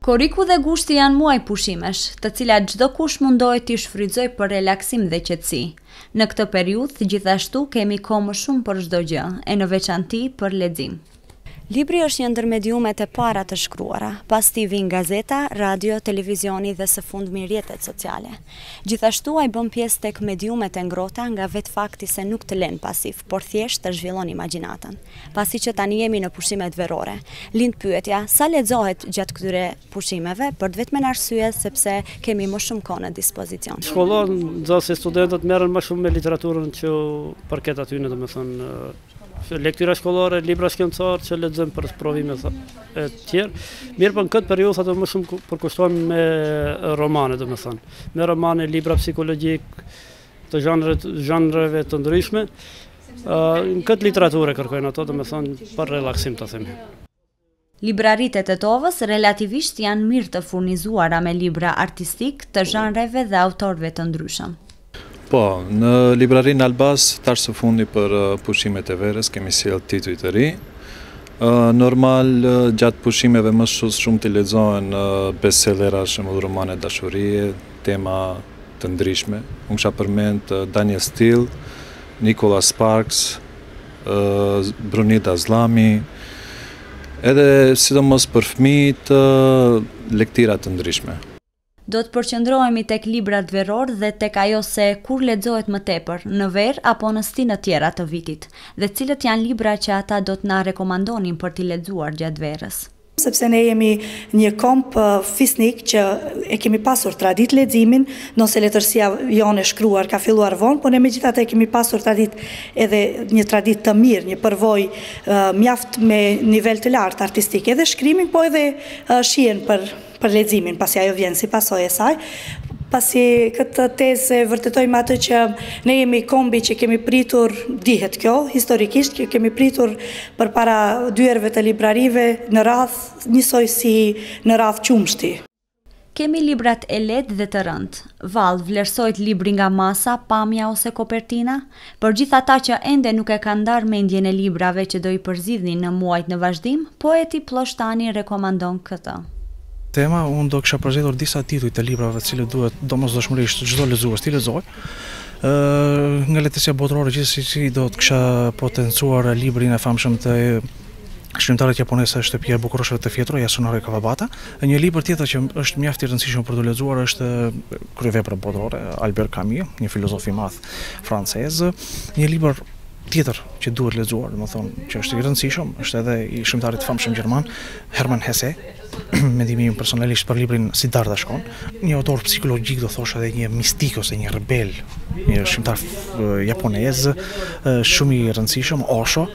Korriku dhe gushti janë muaj pushimesh, të cilat çdokush mundohet t'i shfrytëzojë për relaksim dhe qetësi. Në këtë periudhë, gjithashtu, kemi kohë më shumë për çdo gjë, e në veçanti për lexim. Libri është një ndër mediumet e para të shkruara. Pas tij vijnë gazeta, radio, televizioni dhe së fundmi rrjetet sociale. Gjithashtu ai bën pjesë tek mediumet e ngrohta nga vetë fakti se nuk të len pasiv, por thjesht të zhvillon imagjinatën. Pasi që tani jemi në pushimet verore, lind pyetja, sa lexohet gjatë këtyre pushimeve, për të vetmen arsye sepse kemi më shumë kohë në dispozicion. Shkollor, nxënësit studentët merren më shumë me literaturën që u përket atyne, domethënë lektyra shkollore, libra shkencorë që lexojnë për provime e tjerë. Mirëpo në këtë periudhë ato më shumë përkushtohen me romane, domethënë, me romane, libra psikologjik, të zhanreve të ndryshme. Në këtë literaturë kërkojnë ato, domethënë, për relaksim të themi. Libraritë e Tetovës relativisht janë mirë të furnizuara me libra artistikë të zhanreve dhe autorëve të ndryshëm. Po, në librarinë Albas, tash së fundi për pushimet e verës kemi sjellë tituj të ri. Normal, gjatë pushimeve më shumti lexohen bestsellera, shembull romane dashurie, tema të ndryshme. Unë kisha përmend Daniel Steele, Nicholas Sparks, Brunilda Zllami, edhe sidomos për fëmijët lektira të ndryshme. Do të përqendrohemi tek librat verorë dhe tek ajo se kur lexohet më tepër, në verë apo në stinët tjera të vitit, dhe cilët janë librat që ata do të na rekomandonin për t'i lexuar gjatë verës. Sepse ne jemi një komb fisnik që e kemi pasur traditë leximin, ndonëse letërsia jonë e shkruar ka filluar vonë, por ne megjithatë e kemi pasur traditë edhe një traditë të mirë, një përvojë mjaft me nivel të lartë artistik, edhe shkrimin, po edhe shijen për për leximin, pasi ajo vjen si pasojë e saj, pasi këtë tezë e vërtetoj me atë që ne jemi kombi që kemi pritur, dihet kjo, historikisht, që kemi pritur përpara dyerve të librarive në radhë, njësoj si në radhë qumështi. Kemi librat e lehtë dhe të rëndë. Vallë, vlerësohet libri nga masa, pamja ose kopertina? Për gjithë ata që ende nuk e kanë ndarë mendjen e librave që do i përzgjidhnin në muajt në vazhdim, poeti Ploshtani rekomandon këtë. Tema, Unë do kisha përzgjedhur disa tituj të librave të cilët duhet domosdoshmërisht çdo lexues t'i lexojë. Nga letërsia botërore gjithsesi do të kisha potencuar librin e famshëm të shkrimtarit japonez Shtëpia e Bukurosheve të Fjetura, Yasunori Kawabata. Një libër tjetër që është mjaft i rëndësishëm për t'u lexuar është kryevepra botërore Albert Camus, një filozof i madh francez. Një libër tjetër që duhet lexuar, domethënë që është i rëndësishëm, është edhe i shkrimtarit të famshëm gjerman Hermann Hesse. Mendimi im personalisht për librin Siddhartha shkon, një autor psikologjik do thosha edhe një mistik ose një rebel, një shkrimtar japonez, shumë i rëndësishëm, Osho,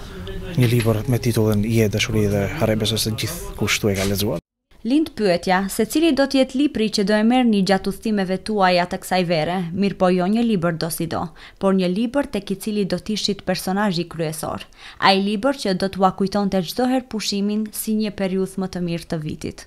një libër me titullin Jetë, dashuri dhe hare, besoj se gjithkush këtu e ka lexuar. Lind pyetja, se cili do të jetë libri që do e merrni gjatë udhëtimeve tuaja të kësaj vere, mirëpo jo një libër dosido, por një libër tek i cili do të ishit personazhi kryesor. Ai libër që do t'ua kujtonte çdo herë pushimin si një periudhë më të mirë të vitit.